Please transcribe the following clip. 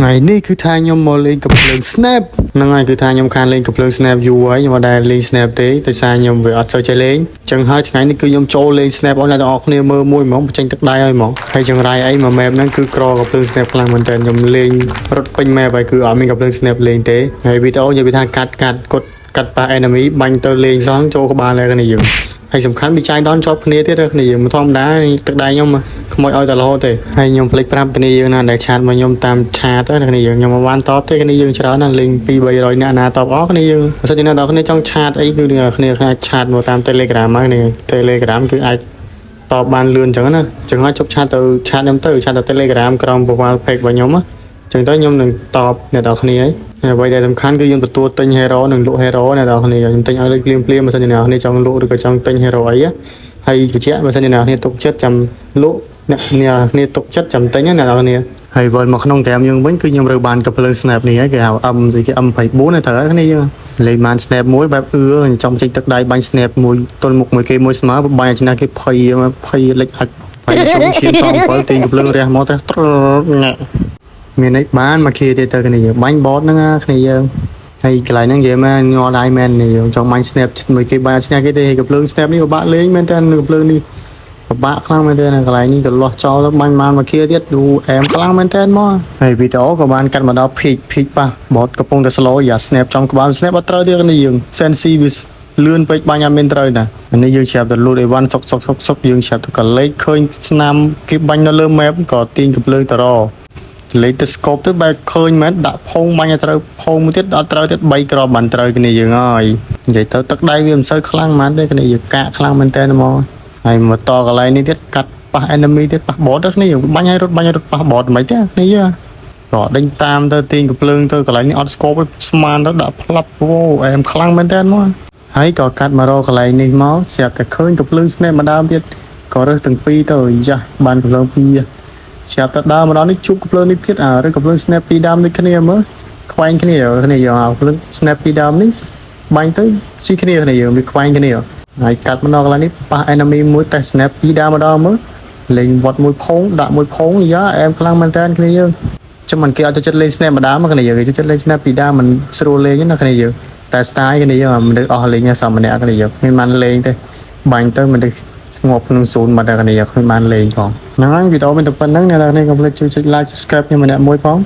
ថ្ងៃនេះគឺថាខ្ញុំមកលេងកំភ្លើង Snap ហ្នឹងហើយគឺថាខ្ញុំខានលេងកំភ្លើង Snap យូរហើយខ្ញុំអត់ដែលលេង Snap ទេដោយសារខ្ញុំវាអត់សូវចេះលេងចឹងហើយថ្ងៃនេះគឺខ្ញុំចូលលេង Snap ឲ្យអ្នកទាំងអស់គ្នាមើលមួយហ្មងបញ្ចេញទឹកដៃឲ្យហ្មងហើយចង្រៃអីមួយ map ហ្នឹងគឺក្រកំភ្លើង Snap ខ្លាំងមែនតើខ្ញុំលេងរត់ពេញ map ហើយគឺអត់មានកំភ្លើង Snap លេងទេហើយវីដេអូនិយាយពីថាកាត់កាត់កត់កាត់ប៉ះ enemy បាញ់ទៅលេងសោះចូលក្បាលហើយគ្នាយើងហើយសំខាន់វាចាយដល់ជាប់គ្នាទៀតគ្នាយើងមិនធម្មតាទឹកដៃខ្ញុំខ្មោចឲ្យតែរហូតទេហើយខ្ញុំភ្លេចប្រាប់គ្នាយើងណាដែល chat មកខ្ញុំតាម chat ទៅគ្នាយើងខ្ញុំមិនបានតបទេគ្នាយើងច្រើនណាស់លេង2 300នាក់ណាតបអស់គ្នាយើងបើសិនជាអ្នកនរគ្នាចង់ chat អីគឺអ្នកគ្នាអាច chat មកតាម Telegram មកគ្នា Telegram គឺអាចតបបានលឿនអញ្ចឹងណាអញ្ចឹងហើយជប់ chat ទៅ chat ខ្ញុំទៅ chat ទៅ Telegram ក្រោម profile page របស់ខ្ញុំណាអញ្ចឹងទៅខ្ញុំនឹងតបអ្នកនរគ្នាហើយហើយអ្វីដែលសំខាន់គឺខ្ញុំទទួលទិញ hero និងលក់ hero អ្នកនរគ្នាខ្ញុំទិញឲ្យភ្លាមភ្លាមបើសិនជាអ្នកនរគ្នាចង់លក់ឬក៏ចង់ទិញ hero អីណាហើយបញ្ជាក់បើសិនជាអ្នកនរគ្នាទុកចិត្តចាំលក់អ្នកអ្នកគ្នាទុកចិត្តចាំទិញណាអ្នកនរគ្នាហើយវិលមកក្នុងហ្គេមយើងវិញគឺខ្ញុំរើបានកាភ្លើង snap នេះហើយគេហៅ M ស្អីគេ M24 នេះត្រូវហើយគ្នាយើងលេងបាន snap មួយបែបអឺចង់ចេញទឹកដៃបាញ់ snap មួយទល់មុខមួយគេមួយស្មើបាញ់ឲ្យឈ្នះគេភ័យភ័យលិចអាចភ័យសុំឈាមសង7ទាញកាភ្លើងរះមកត្រញ៉ែមានអីបានមកគ្នាទៀតទៅគ្នាយើងបាញ់បតហ្នឹងណាគ្នាយើងហើយកន្លែងហ្នឹងនិយាយមកញ័រដៃមែននេះយើងចង់បាញ់ snap មួយគេបាញ់ឈ្នះគេទេហើយកភ្លើង snap នេះពិបាកលេងមែនតើកភ្លើងនេះពិបាកខ្លាំងមែនតើកន្លែងនេះក៏លាស់ចោលទៅបាញ់បានមកគ្នាទៀតឌូអែមខ្លាំងមែនតើមកហើយវីដេអូក៏បានកាត់មកដល់ peak peak ប៉ះបតកំពុងតែ slow យ៉ា snap ចំក្បាល snap អត់ត្រូវទៀតគ្នាយើង sensi វាលឿនពេកបាញ់អត់មានត្រូវតាអានេះយើងច្រាប់ទៅលូតអីវ៉ាន់សុកសុកសុកសុកយើងច្រាប់ទៅកលេចឃើញស្នាមគេបាញ់នៅលើ map ក៏ទាញកំភ្លើងទៅរលេខទៅ scope ទៅបែរឃើញមែនដាក់ផោងបាញ់ឲ្យត្រូវផោងមួយទៀតអត់ត្រូវទៀត3គ្រាប់បានត្រូវគ្នាយើងហើយនិយាយទៅទឹកដៃវាមិនសូវខ្លាំងហ្មងទេគ្នាយើងកាកខ្លាំងមែនតើហ្មងហើយមកតកន្លែងនេះទៀតកាត់ប៉ះ enemy ទៀតប៉ះ bot ទៅគ្នាយើងបាញ់ឲ្យរត់បាញ់ឲ្យរត់ប៉ះ bot មិនទេគ្នាយើងក៏ដេញតាមទៅទាញកំភ្លើងទៅកន្លែងនេះអត់ scope ទេស្មានទៅដាក់ផ្លាប់អូអែមខ្លាំងមែនតើហ្មងហើយក៏កាត់មករកកន្លែងនេះមកស្រាប់តែឃើញកំភ្លើង snap ម្ដងទៀតក៏រើសទាំងពីរទៅយ៉ាបានកំភ្លើងពីរស្រាប់តែដើរមកដល់នេះជួបកំភ្លើងនេះទៀតអាឬកំភ្លើង snap ពីរដើមដូចគ្នាមើលខ្វែងគ្នាគ្នាយើងអាកំភ្លើង snap ពីរដើមនេះបាញ់ទៅស៊ីគ្នាគ្នាយើងវាខ្វែងគ្នាហើយកាត់មកដល់កន្លែងនេះប៉ះ enemy មួយតេស្ត snap ពីរដើមម្ដងមើលលេងវត្តមួយផោងដាក់មួយផោងយ៉ាអែមខ្លាំងមែនតើគ្នាយើងចាំមិនគេអត់ចូលចិត្តលេង snap ម្ដងមកគ្នាយើងគេចូលចិត្តលេង snap ពីរដើមមិនស្រួលលេងណាគ្នាយើងតែ style គ្នាយើងមនុស្សអស់លេងសមម្នាក់គ្នាយើងមិនបានលេងទេបាញ់ទៅមនុស្សស្ងប់ក្នុងសូនមកតែគ្នាគ្មានបានលេងផងហ្នឹងហើយវីដេអូមានតែប៉ុណ្្នឹងអ្នកនរគ្នាកុំភ្លេចជួយចុច like subscribe ខ្ញុំម្នាក់មួយផង។